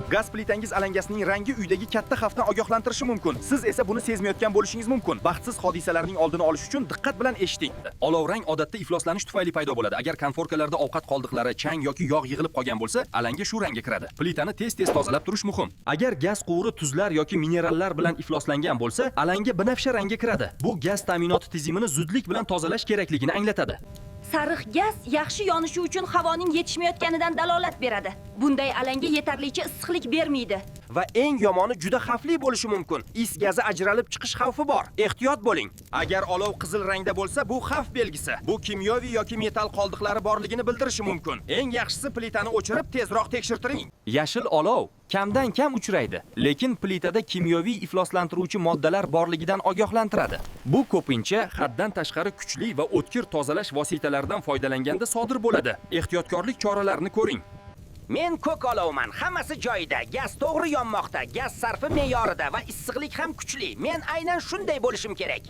Gaz plitangiz alangasining rangi uydagi katta xavfdan ogohlantirishi mumkin. Siz esa buni sezmayotgan bo'lishingiz mumkin. Baxtsiz hodisalarning oldini olish uchun diqqat bilan eshiting. Olov rang odatda ifloslanish tufayli paydo bo'ladi. Agar konforkalarda ovqat qoldiqlari, chang yoki yog' yig'ilib qolgan bo'lsa, alanga shu rangga kiradi. Plitani tez-tez tozalab turish muhim. Agar gaz quvuri tuzlar yoki minerallar bilan ifloslangan bo'lsa, alanga binafsha rangga kiradi. Bu gaz ta'minoti tizimini zudlik bilan tozalash kerakligini anglatadi. Sariq gaz yaxshi yonishi uchun havoning yetishmayotganidan dalolat beradi. Bunday alanga yetarlicha issiqlik bermaydi. Va eng yomoni, juda xavfli bo'lishi mumkin. Is gazi ajralib chiqish xavfi bor. Ehtiyot bo'ling. Agar olov qizil rangda bo'lsa, bu xavf belgisi. Bu kimyoviy yoki metall qoldiqlari borligini bildirishi mumkin. Eng yaxshisi, plitani o'chirib, tezroq tekshirtiring. Yashil olov kamdan kam uchraydi, lekin plitada kimyoviy ifloslantiruvchi moddalar borligidan ogohlantiradi. Bu ko'pincha haddan tashqari kuchli va o'tkir tozalash vositalaridan foydalanganda sodir bo'ladi. Ehtiyotkorlik choralarini ko'ring. Men ko'k olovman. Hammasi joyida. Gaz to'g'ri yonmoqda. Gaz sarfi me'yorida va issiqlik ham kuchli. Men aynan shunday bo'lishim kerak.